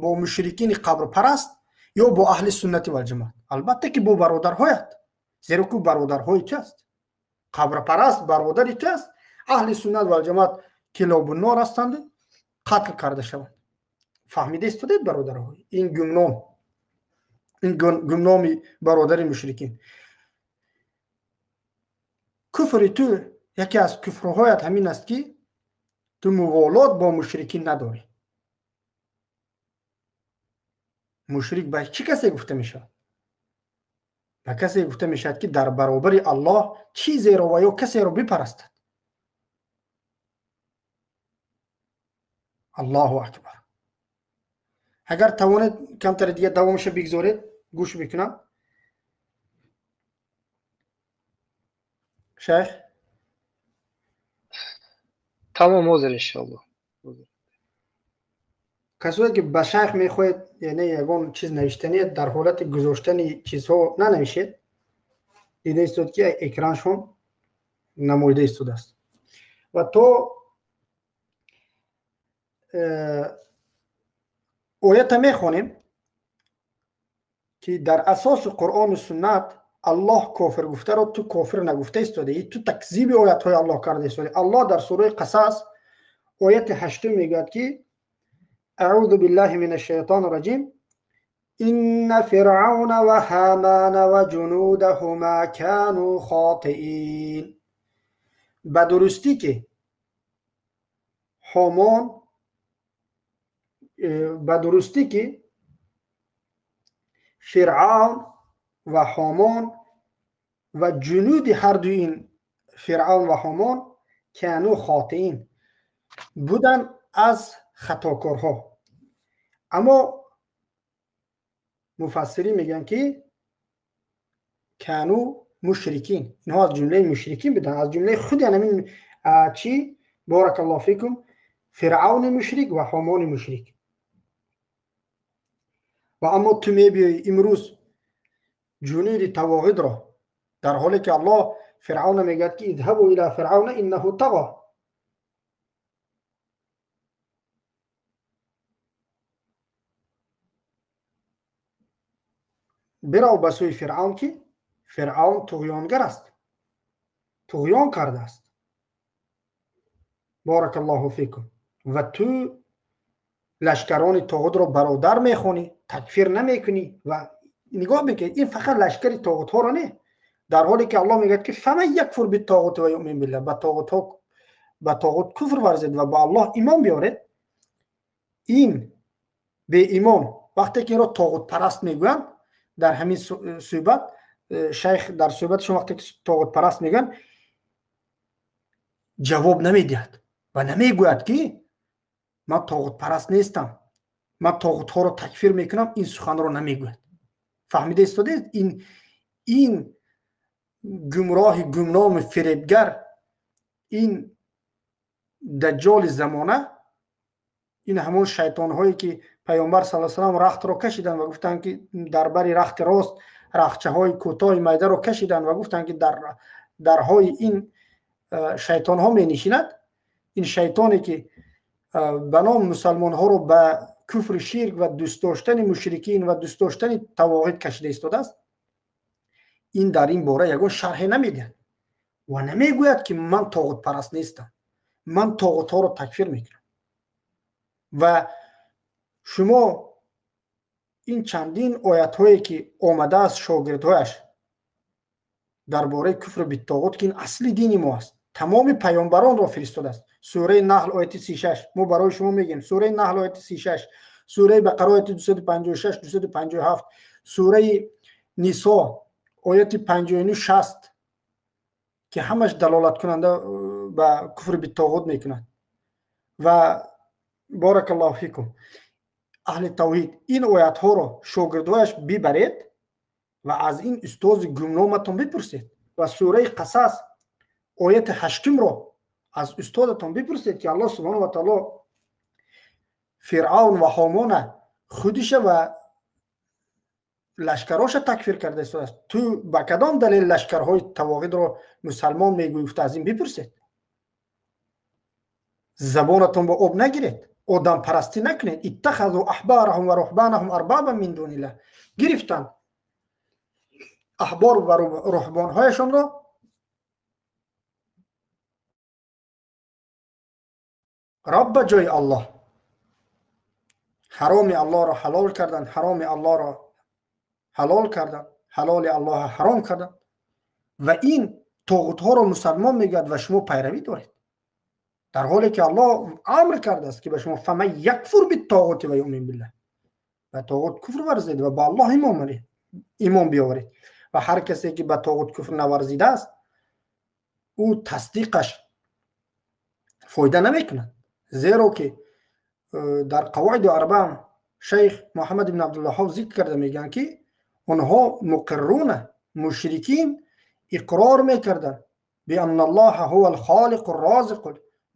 бо мушрикини қабрпараст ё бо аҳли суннати валҷамоат? Албатта ки бо бародарҳоят, зеро ки бародарҳои ту аст. Қабрпараст бародари ту аст, аҳли суннат валҷамоат килобуннор ҳастанд, қатл карда шаванд. Фаҳмида истодед бародарҳо? Ин гумном, ин гумноми бародари мушрикин. Куфри ту, яке аз куфрҳоят ҳамин аст ки ту муволот бо мушрикин надорӣ. Мушрик ба чӣ касе гуфта мешавад? Ба касе гуфта мешавад ки дар баробари Аллоҳ чизеро ва ё касеро бипарастад. Аллоҳу акбар. Агар тавонед камтари дига давомаша бигзоред, гӯш мекунам. Шайх, тамом, ҳозир иншоаллоҳ. Касое ки ба шайх мехоҳед, яъне ягон чиз навиштанед, дар ҳолати гузоштани чизҳо нанавишед. Дида истод, ки экраншон намоида истодааст. Ва то оята мехонем, ки дар асоси Қуръону суннат Аллоҳ кофир гуфтаро ту кофир нагуфта истодаӣ, ту такзиби оятҳои Аллоҳ карда истодаӣ. Аллоҳ дар сураи Қасас ояти 8 мегӯяд, ки аъузу биллаҳи мин ашшайтони раҷим, инна фиръавна ва ҳамана ва ҷунудаҳума кану хотиин. Ба дурустӣ ки Ҳомон, ба дурустӣ ки Фиръавн ва Ҳомон ва ҷунуди ҳардуи ин Фиръавн ва Ҳомон кану хотиин буданд, аз хатокорҳо. Аммо муфассирин мегӯянд, ки кану мушрикин, инҳо аз ҷумлаи мушрикин буданд, аз ҷумлаи худи ҳамин чи, боракаллоҳу фикум, Фиръавни мушрик ва Ҳомони мушрик. Ва аммо ту мебиёӣ имрӯз ҷунуди тавоғидро, дар ҳоле ки Аллоҳ Фиръавна мегӯяд, ки идҳабу ила фиръавна иннаҳу тағо. Бирав ба сӯи Фиръавн, ки Фиръавн туғёнгар аст, туғён кардааст. Боракаллоҳу фикум. Ва ту лашкарони тоғутро бародар мехонӣ, такфир намекунӣ. Ва нигоҳ бикунед, ин фақат лашкари тоғутҳоро не, дар ҳоле ки Аллоҳ мегӯяд, ки фаман якфур биттоғути ва юъмин биллаҳ, ба тоғут куфр варзед ва ба Аллоҳ имон биёред. Ин беимон вақте ки инро тоғутпараст мегӯянд, дар ҳамин суҳбат шайх дар суҳбаташон вақте ки тоғутпараст мегӯянд, ҷавоб намедиҳад ва намегӯяд, ки ман тоғутпараст нестам, ман тоғутҳоро такфир мекунам. Ин суханро намегӯяд. Фаҳмида истодаед? Ин гумроҳи гумноми фиребгар, ин даҷҷоли замона, ин ҳамон шайтонҳое ки Паёмбар саллаллоҳу алайҳи васаллам рахтро кашиданд ва гуфтанд, ки дар бари рахти рост рахчаҳои кӯтоҳи майдаро кашиданд ва гуфтанд, ки дар дарҳои ин шайтонҳо менишинад. Ин шайтоне ки ба ном мусалмонҳоро ба куфри ширк ва дӯст доштани мушрикин ва дӯст доштани тавоғид кашида истодааст, ин дар ин бора ягон шарҳе намедиҳад ва намегӯяд, ки ман тоғутпараст нестам, ман тоғутҳоро такфир мекунам. Ва шумо ин чандин оятҳое ки омадааст шогирдҳояш дар бораи куфру биттоғут, ки ин асли дини мо аст, тамоми паёмбаронро фиристодааст. Сураи Наҳл ояти 36, мо барои шумо мегӯем, сураи Наҳл ояти 36, сураи Бақара ояти 256, 257, сураи Нисо ояти 59, 60, ки ҳамаш далолаткунанда ба куфри биттоғут мекунад. Ва боракаллоҳу фикум, аҳли тавҳид, ин оятҳоро шогирдҳояш бибаред ва аз ин устози гумноматон бипурсед ва сураи Қасас ояти 8-ро аз устодатон бипурсед, ки Аллоҳ субҳонаҳу ва таоло Фиръавн ва Ҳомона худиша ва лашкароша такфир карда истодааст. Ту ба кадом далел лашкарҳои тавоғидро мусалмон мегӯӣ? Гуфта аз ин бипурсед. Забонатон ба об нагиред, одампарастӣ накунед. Иттахазу аҳбараҳум ва руҳбанаҳум арбабан мин дунилlah, гирифтанд аҳбор ва руҳбонҳояшонро раб ба ҷои Аллоҳ. Ҳароми Аллоҳро ҳалол карданд, ҳароми Аллоҳро ҳалол карданд, ҳалоли Аллоҳро ҳаром карданд. Ва ин тоғутҳоро мусалмон мегӯяд ва шумо пайравӣ доред, дар ҳоле ки Аллоҳ амр кардааст, ки ба шумо фаман якфур биттоғути ва юъмин биллаҳ, ба тоғут куфр варзед ва ба Аллоҳ имон биёваред. Ва ҳар касе ки ба тоғут куфр наварзидааст, ӯ тасдиқаш фоида намекунад, зеро ки дар қавоиду арбаам шайх Муҳаммад ибн Абдулваҳҳоб зикр карда мегӯянд, ки онҳо муқирруна, мушрикин иқрор мекарданд бианна Аллоҳа ҳува алхолиқу ррозиқу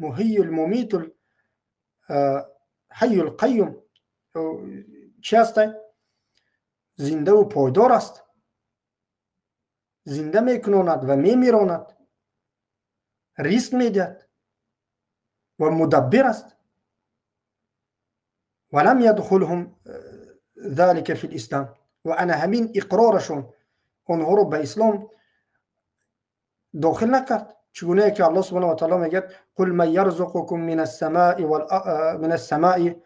муҳийю лмумиту ҳайю лқайюм. Чӣ аст? Зиндаву пойдор аст, зинда мекунонад ва мемиронад, ризқ медиҳад ва мудаббир аст. Ва лам ядхулҳум залика фи лислам, ва ана ҳамин иқрорашон онҳоро ба ислом дохил накард. Чигунае ки Аллоҳ субҳанаҳу ва таъоло мегӯяд: қул ман ярзуқукум мин ассамаи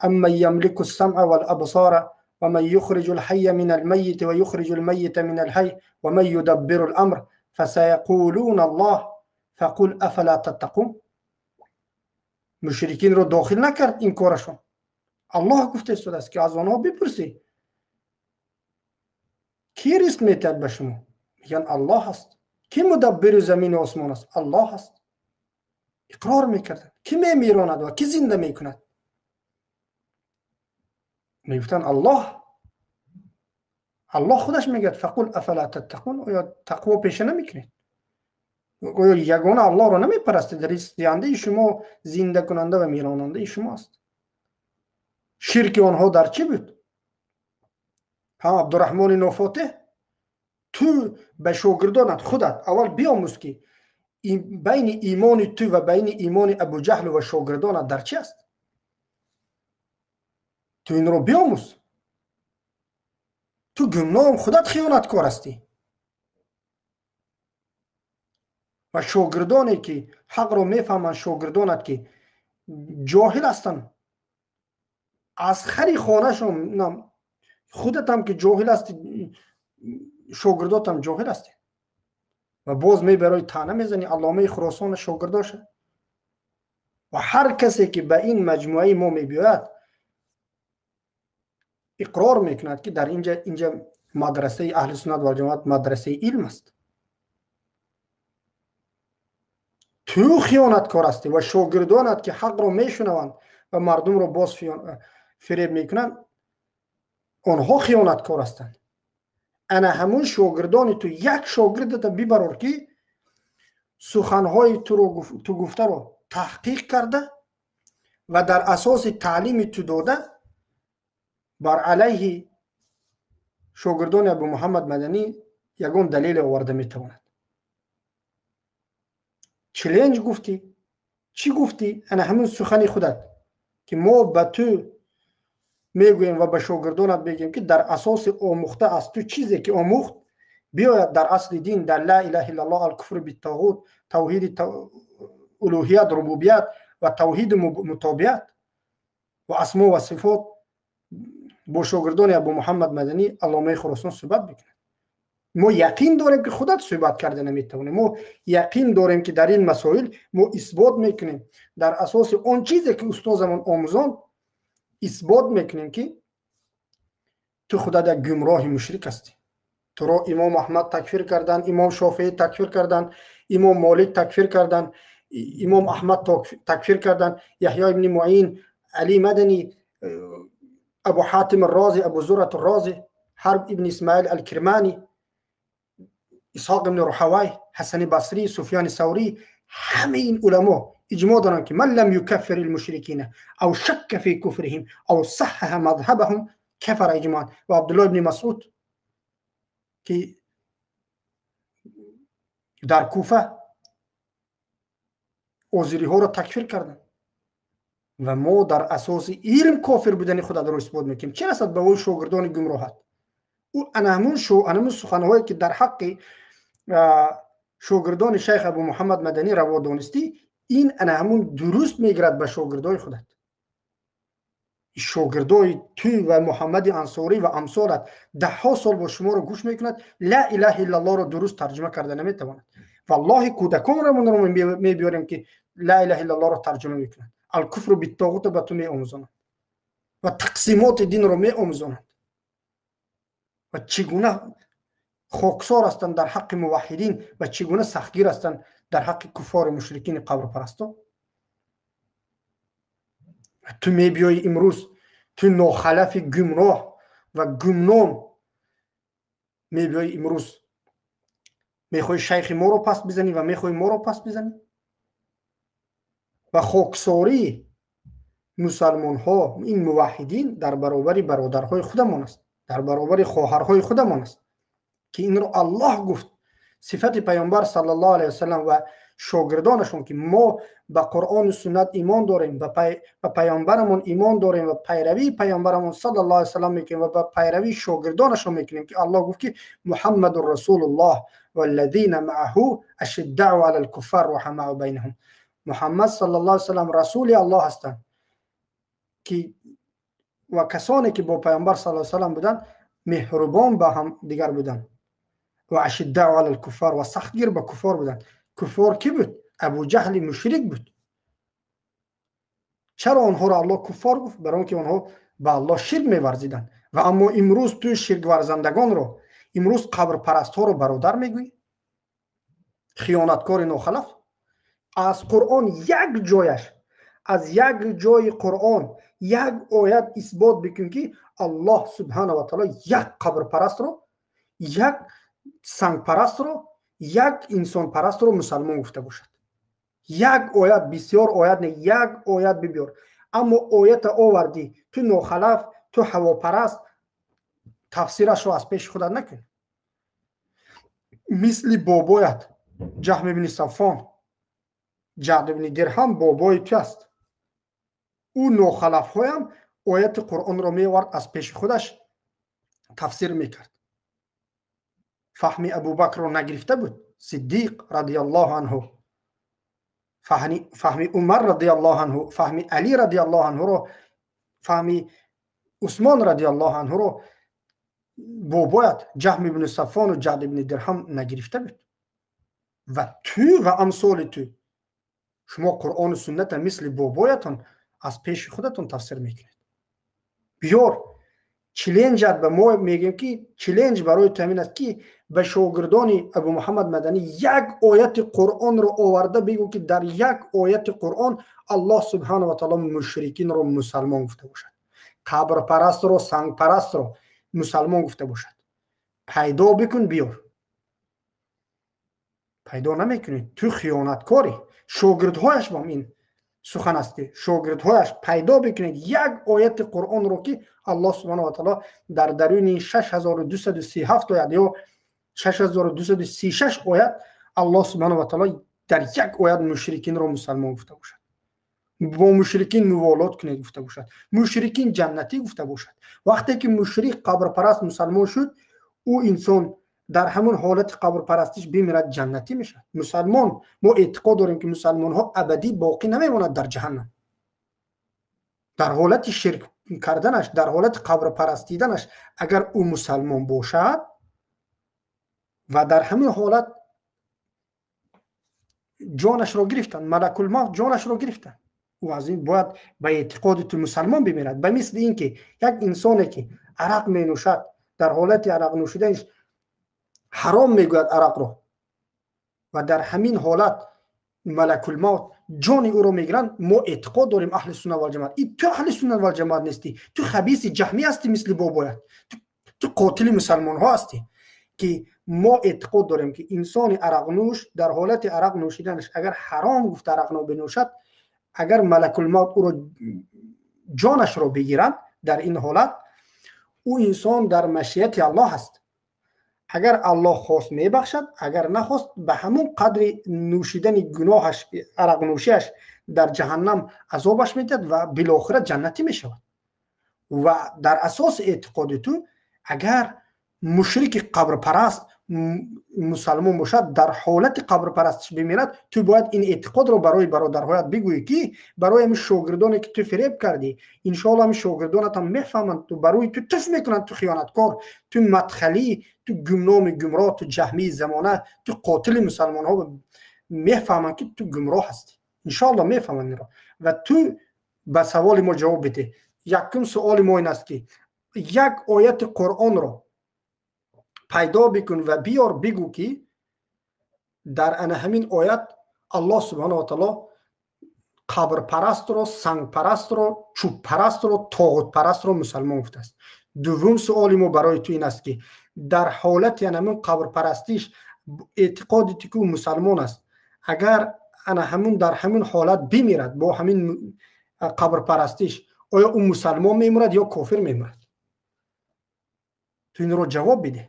амман ямлику ссамъа валабсара ва ман юхриҷу лҳайя мин алмайити ва юхриҷу лмайита мин алҳай ва ман юдаббиру ламр фасаяқулуна Аллоҳ фақул афала таттақун. Мушрикинро дохил накард ин корашон. Аллоҳ гуфта истодааст, ки аз онҳо бипурсӣ, кӣ ризқ метиҳад ба шумо? Мегӯянд: Аллоҳ аст. Кӣ мудаббири замину осмон аст? Аллоҳ аст. Иқрор мекарданд. Кӣ мемиронад ва кӣ зинда мекунад? Мегуфтанд: Аллоҳ. Аллоҳ худаш мегӯяд: фақул афала таттақун, оё тақво пеша намекунед? Оё ягона Аллоҳро намепарастед? Ризқдиҳандаи шумо, зиндакунанда ва миронандаи шумо аст. Ширки онҳо дар чӣ буд? Ҳа, Абдураҳмони Нофотеҳ, ту ба шогирдонат худат аввал биомӯз, ки байни имони ту ва байни имони Абуҷаҳл ва шогирдонат дар чӣ аст. Ту инро биомӯз. Ту гумном, худат хиёнаткор ҳастӣ. Ва шогирдоне ки ҳақро мефаҳманд, шогирдонат ки ҷоҳил ҳастанд, аз хари хонашон, худатам ки ҷоҳил ҳастӣ, шогирдотам ҷоҳил ҳастӣ. Ва боз мебарои таъна мезанӣ Алломаи Хуросона шогирдоша. Ва ҳар касе ки ба ин маҷмӯаи мо мебиёяд, иқрор мекунад, ки дар инҷа мадрасаи аҳли суннат валҷамоат мадрасаи илм аст. Ту хиёнаткор ҳастӣ ва шогирдонат ки ҳақро мешунаванд ва мардумро боз фиреб мекунанд, онҳо хиёнаткор ҳастанд. Ана ҳамун шогирдони ту, як шогирдата бибарор, ки суханҳои ту гуфтаро таҳқиқ карда ва дар асоси таълими ту дода бар алайҳи шогирдони Абу Муҳаммад Маданӣ ягон далеле оварда метавонад. Челленҷ гуфтӣ, чӣ гуфтӣ? Ана ҳамун сухани худат ки мо ба ту мегӯем ва ба шогирдонат мегӯем, ки дар асоси омӯхта аз ту чизе ки омӯхт биёяд дар асли дин, дар ла илаҳа иллаллоҳ, алкуфру биттоғут, тавҳиди улӯҳият, рубубият ва тавҳиди мутобиат ва асмо ва сифот бо шогирдони Абу Муҳаммад Маданӣ, Алломаи Хуросон суҳбат бикунад. Мо яқин дорем, ки худат суҳбат карда наметавонем. Мо яқин дорем, ки дар ин масоил мо исбот мекунем, дар асоси он чизе ки устозамон омӯзонд исбот мекунем, ки ту худат як гумроҳи мушрик ҳастӣ. Туро имом Аҳмад такфир карданд, имом Шофеӣ такфир карданд, имом Молик такфир карданд, имом Аҳмад такфир карданд, Яҳё ибни Муин, Али Маданӣ, Абу Ҳатим Рози, Абу Зурат Рози, Ҳарб ибни Исмаил Алкирманӣ, Исҳоқ ибни Руҳавай, Ҳасани Басрӣ, Суфёни Саврӣ, ҳамаи ин уламо иҷмоъ доранд, ки ман лам юкаффир алмушрикина ав шакка фи куфриҳим ав саҳҳаҳа мазҳабаҳум кафара иҷмоан. Ва Абдуллоҳ ибни Масъуд, ки дар Куфа озириҳоро такфир карданд, ва мо дар асоси илм кофир будани худатро исбот мекунем. Чӣ расад ба ӯ шогирдони гумроҳат? Ӯ ана ҳамун суханҳое ки дар ҳаққи шогирдони шайх Абу Муҳаммад Маданӣ раво донистӣ, ин ана ҳамун дуруст мегирад ба шогирдои худат. Шогирдои ту ва Муҳаммади Ансорӣ ва амсолат даҳҳо сол бо шуморо гӯш мекунад, ла илаҳа иллаллоҳро дуруст тарҷума карда наметавонад. Валлоҳи, кӯдаконро мебиёрем, ки ла илаҳа иллаллоҳро тарҷума мекунад, алкуфру биттоғута ба ту меомӯзонад ва тақсимоти динро меомӯзонад ва чӣ гуна хоксор ҳастанд дар ҳаққи муваҳҳидин ва чӣ гуна сахтгир ҳастанд дар ҳаққи куффори мушрикини қабрпарасто. Ту мебиёӣ имрӯз, ту нохалафи гумроҳ ва гумном мебиёӣ имрӯз, мехоҳӣ шайхи моро пас бизанӣ ва мехоҳӣ моро пас бизанӣ ва хоксорӣ Мусалмонҳо, ин муваҳҳидин дар баробари бародарҳои худамон аст, дар баробари хоҳарҳои худамон аст, ки инро Аллоҳ гуфт. Сифати паёмбар саллаллоҳу алайҳи васаллам ва шогирдонашон, ки мо ба Қуръону суннат имон дорем, ба паёмбарамон имон дорем ва пайравии паёмбарамон саллаллоҳу алайҳи васаллам мекунем ва ба пайравии шогирдонашон мекунем, ки Аллоҳ гуфт, ки Муҳаммадун расулуллоҳ валлазина маъаҳу ашиддау алал куффар руҳамау байнаҳум. Муҳаммад саллаллоҳу алайҳи васаллам расули Аллоҳ ҳастанд, ки ва касоне ки бо паёмбар саллаллоҳу алайҳи васаллам буданд, меҳрубон ба ҳам дигар буданд ва ашиддау алал куффар, ва сахтгир ба куффор буданд. Куффор ки буд? Абу Ҷаҳли мушрик буд. Чаро онҳоро Аллоҳ куффор гуфт? Барои он ки онҳо ба Аллоҳ ширк меварзиданд. Ва аммо имрӯз ту ширкварзандагонро, имрӯз қабрпарастҳоро бародар мегӯӣ? Хиёнаткори нохалаф. Аз Қуръон як ҷояш, аз як ҷои Қуръон як оят исбот бикун, ки Аллоҳ субҳанаҳу ва таъоло як қабрпарастро, як сангпарастро, як инсонпарастро мусалмон гуфта бошад. Як оят, бисёр оят не, як оят бибиёр. Аммо оята овардӣ, ту нохалаф, ту ҳавопараст, тафсирашро аз пеши худат накун. Мисли бобоят Ҷаҳм ибни Саффон, Ҷаъд ибни Дирҳам бобои ту аст. Ӯ нохалафҳоям ояти Қуръонро меовард, аз пеши худаш тафсир мекард. Фаҳми Абубакрро нагирифта буд, Сиддиқ радиаллоҳу анҳу, фаҳми Умар радиаллоҳу анҳу, фаҳми Али радиаллоҳу анҳуро, фаҳми Усмон радиаллоҳу анҳуро бобоят Ҷаҳм ибни Саффону Ҷаъд ибни Дирҳам нагирифта буд. Ва ту ва амсоли ту, шумо Қуръону сунната мисли бобоятон аз пеши худатон тафсир мекунед. Биёр челленҷат ба мо, мегӯем, ки челлендж барои ту ҳамин аст, ки ба шогирдони Абу Муҳаммад Маданӣ як ояти Қуръонро оварда бигӯ, ки дар як ояти Қуръон Аллоҳ субҳанаҳу ва таъоло мушрикинро мусалмон гуфта бошад, қабрпарастро, сангпарастро мусалмон гуфта бошад. Пайдо бикун, биёр. Пайдо намекунӣ, ту хиёнаткорӣ. Шогирдҳояш бом ин сухан аст, ки шогирдҳояш пайдо бикунед як ояти Қуръонро, ки Аллоҳ субҳанаҳу ва таъоло дар даруни 6237 оят ё 6236 оят Аллоҳ субҳанаҳу ва таъоло дар як оят мушрикинро мусалмон гуфта бошад, бо мушрикин муволот кунед гуфта бошад, мушрикин ҷаннатӣ гуфта бошад. Вақте ки мушрик қабрпараст мусалмон шуд, ӯ инсон дар ҳамон ҳолати қабрпарастиш бимирад, ҷаннатӣ мешавад. Мусалмон, мо эътиқод дорем, ки мусалмонҳо абадӣ боқӣ намемонад дар ҷаҳаннам. Дар ҳолати ширк карданаш, дар ҳолати қабрпарастиданаш агар ӯ мусалмон бошад ва дар ҳамин ҳолат ҷонашро гирифтанд, малакулмавт ҷонашро гирифтанд, ӯ аз ин бояд ба эътиқоди ту мусалмон бимирад. Ба мисли ин ки як инсоне ки арақ менӯшад, дар ҳолати арақ нӯшиданаш ҳаром мегӯяд арақро, ва дар ҳамин ҳолат малакулмавт ҷони ӯро мегиранд, мо эътиқод дорем аҳли сунна валҷамоат. И ту аҳли сунна валҷамоат нестӣ, ту хабиси ҷаҳмӣ ҳастӣ, мисли бобоят, ту қотили мусалмонҳо ҳастӣ, ки мо эътиқод дорем, ки инсони арақнӯш дар ҳолати арақ нӯшиданаш агар ҳаром гуфта арақно бинӯшад, агар малакулмавт ӯро ҷонашро бигиранд, дар ин ҳолат ӯ инсон дар машияти Аллоҳ аст. Агар Аллоҳ хост мебахшад, агар нахост ба ҳамон қадри нӯшидани гуноҳаш, арақнӯшиаш дар ҷаҳаннам азобаш медиҳад ва билохира ҷаннатӣ мешавад. Ва дар асоси эътиқоди ту агар мушрики қабрпараст мусалмон бошад, дар ҳолати қабрпарастиш бимирад, ту бояд ин эътиқодро барои бародарҳоят бигӯӣ, ки барои ҳамин шогирдоне ки ту фиреб кардӣ, иншоалло ҳамин шогирдонатам мефаҳманд, ту барои ту туф мекунанд, ту хиёнаткор, ту мадхалӣ, ту гумноми гумроҳ, ту ҷаҳмии замона, ту қотили мусалмонҳо, мефаҳманд, ки ту гумроҳ ҳастӣ. Иншоалло мефаҳманд инро. Ва ту ба саволи мо ҷавоб бидеҳ. Якум суоли мо ин аст, ки як ояти Қуръонро пайдо бикун ва биёр, бигӯ, ки дар ана ҳамин оят Аллоҳ субҳанаҳу ва таъоло қабрпарастро, сангпарастро, чӯбпарастро, тоғутпарастро мусалмон гуфтааст. Дуввум суоли мо барои ту ин аст, ки дар ҳолати ана ҳамин қабрпарастиш эътиқоди ту ки ӯ мусалмон аст, агар ана ҳамун дар ҳамин ҳолат бимирад, бо ҳамин қабрпарастиш, оё ӯ мусалмон мемурад ё кофир мемурад? Ту инро ҷавоб бидеҳ.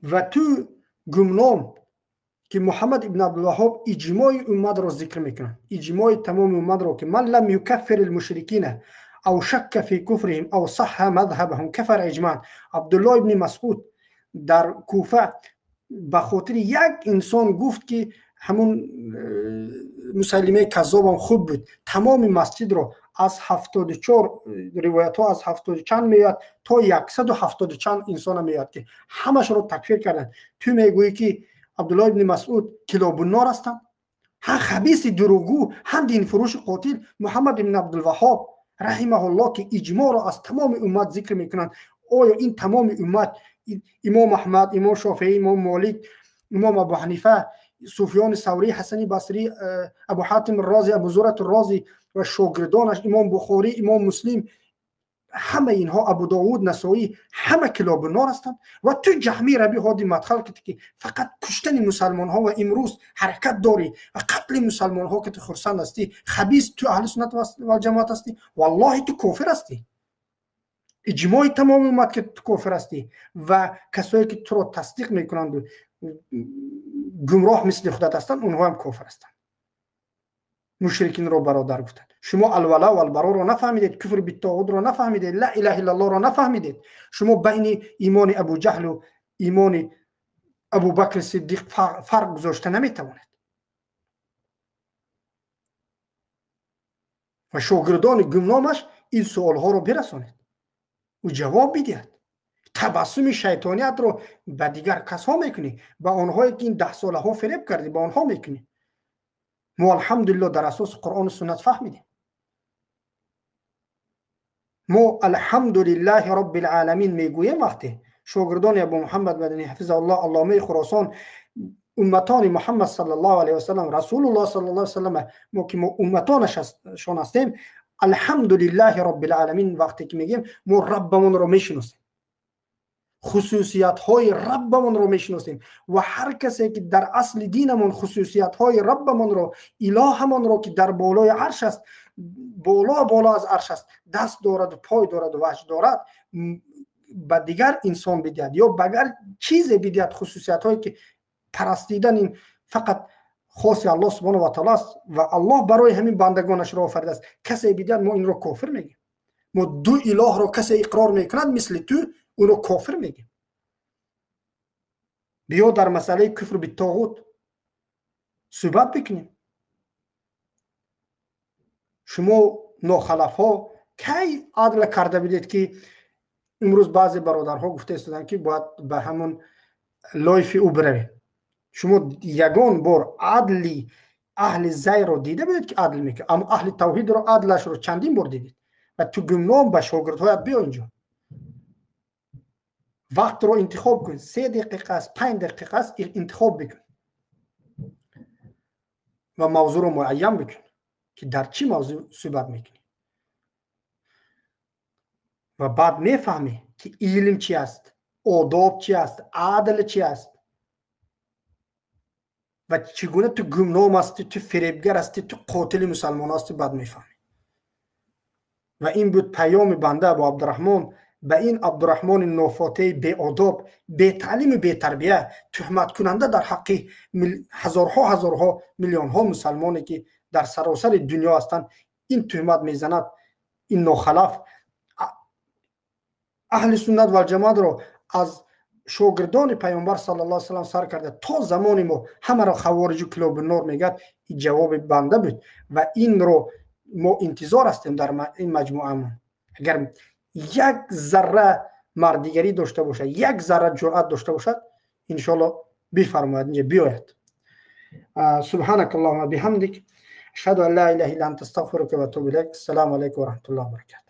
Ва ту гумном ки Муҳаммад ибн Абдулваҳҳоб иҷмои умматро зикр мекунад, иҷмои тамоми умматро, ки ман лам юкаффир алмушрикина ав шакка фи куфрихим ав саҳҳа мадҳабаҳум кафара иҷмаан. Абдуллоҳ ибни Масъуд дар Куфа ба хотири як инсон гуфт, ки ҳамун Мусаллимаи каззобам хуб буд, тамоми масҷидро аз 74 ривоятҳо аз 70 чанд меояд то 170 чанд инсона меояд, ки ҳамашро такфир карданд. Ту мегӯӣ, ки Абдуллоҳ ибни Масъуд килобуннор ҳастанд, ҳам хабиси дурӯғгӯ, ҳам динфурӯши қотил. Муҳаммад ибни Абдулваҳҳоб раҳимаҳуллоҳ, ки иҷмоъро аз тамоми уммат зикр мекунанд, оё ин тамоми уммат, имом Аҳмад, имом Шофеӣ, имом Молик, имом Абу Ҳанифа, Суфёни Саврӣ, Ҳасани Басрӣ, Абу Ҳатим Розӣ, Абу Зурат Розӣ ва шогирдонаш, имом Бухорӣ, имом Муслим, ҳамаи инҳо, Абу Довуд, Насоӣ, ҳама килобуннор ҳастанд. Ва ту ҷаҳмӣ Раби Ҳоди Мадхал, ки фақат куштани мусалмонҳо ва имрӯз ҳаракат дорӣ ва қатли мусалмонҳо, ки ту хурсанд ҳастӣ, хабис, ту аҳли суннат валҷамоат ҳастӣ? Валлоҳи, ту кофир ҳастӣ. Иҷмои тамоми уммат, ки ту кофир ҳастӣ, ва касое ки туро тасдиқ мекунанду гумроҳ мисли худат ҳастанд, онҳо ҳам кофир ҳастанд. Мушрикинро бародар гуфтанд. Шумо алвала валбароро нафаҳмидед, куфри биттоғудро нафаҳмидед, ла илаҳа иллаллоҳро нафаҳмидед. Шумо байни имони Абуҷаҳлу имони Абубакри Сиддиқ фарқ гузошта наметавонед. Ва шогирдони гумномаш ин суолҳоро бирасонед, ӯ ҷавоб бидиҳад. Табассуми шайтониятро ба дигар касҳо мекунӣ, ба онҳое ки ин даҳсолаҳо фиреб кардӣ, ба онҳо мекунӣ. Мо алҳамдулилло дар асоси Қуръону суннат фаҳмидем. Мо алҳамдулиллаҳи роббил оламин мегӯем, вақте шогирдони Абу Муҳаммад Мадани ҳафизаҳуллоҳ, алломаи Хуросон, умматони Муҳаммад саллаллоҳу алайҳи васаллам, Расулуллоҳ саллаллоҳу алайҳи васаллам, мо ки мо умматонашон ҳастем, алҳамдулиллаҳи роббил оламин вақте ки мегӯем, мо Раббамонро мешиносем, хусусиятҳои Раббамонро мешиносем. Ва ҳар касе ки дар асли динамон хусусиятҳои Раббамонро, илоҳамонро, ки дар болои арш аст, боло боло аз арш аст, даст дораду пой дораду ваҷ дорад, ба дигар инсон бидиҳад ё ба агар чизе бидиҳад, хусусиятҳое ки парастидан ин фақат хоси Аллоҳ субҳонаҳу ва таъоло аст ва Аллоҳ барои ҳамин бандагонашро офаридааст, касе бидиҳад, мо инро кофир мегӯем. Мо ду илоҳро касе иқрор мекунад мисли ту, ӯро кофир мегӯем. Биё дар масъалаи куфр биттоғут суҳбат бикунем. Шумо нохалафҳо кай адл карда будед, ки имрӯз баъзе бародарҳо гуфта истоданд, ки бояд ба ҳамон лойфи ӯ биравем? Шумо ягон бор адли аҳли зайро дида будед, ки адл мекунад? Аммо аҳли тавҳидро адлашро чандин бор дидед. Ва ту гумном ба шогирдҳоят биё инҷо, вақтро интихоб кун, 3 дақиқа аст, 5 дақиқа аст, интихоб бикун ва мавзӯъро муайян бикун, ки дар чӣ мавзӯъ суҳбат мекунӣ. Ва баъд мефаҳмӣ, ки илм чи аст, одоб чи аст, адл чи аст ва чӣ гуна ту гумном ҳастӣ, ту фиребгар ҳастӣ, ту қотили мусалмон ҳастӣ. Баъд мефаҳмӣ. Ва ин буд паёми банда Абу Абдураҳмон ба ин Абдураҳмони нофотеи беодоб, бетаълиму бетарбия, туҳматкунанда дар ҳаққи ҳазорҳо ҳазорҳо, миллионҳо мусалмоне, ки дар саросари дунё ҳастанд. Ин туҳмат мезанад ин нохалаф аҳли суннат валҷамоатро, аз шогирдони Паёмбар саллаллоҳу алайҳи васаллам сар карда то замони мо, ҳамаро хавориҷу килобуннор мегӯяд. Ин ҷавоби банда буд ва инро мо интизор ҳастем дар ин маҷмӯамон. Агар як зарра мардигарӣ дошта бошад, як зарра ҷуръат дошта бошад, иншоалло бифармояд, инҷа биёяд. سبحانك اللهم بحمدك، أشهد أن لا إله إلا أنت، أستغفرك وأتوب إليك. السلام عليكم ورحمة الله وبركاته.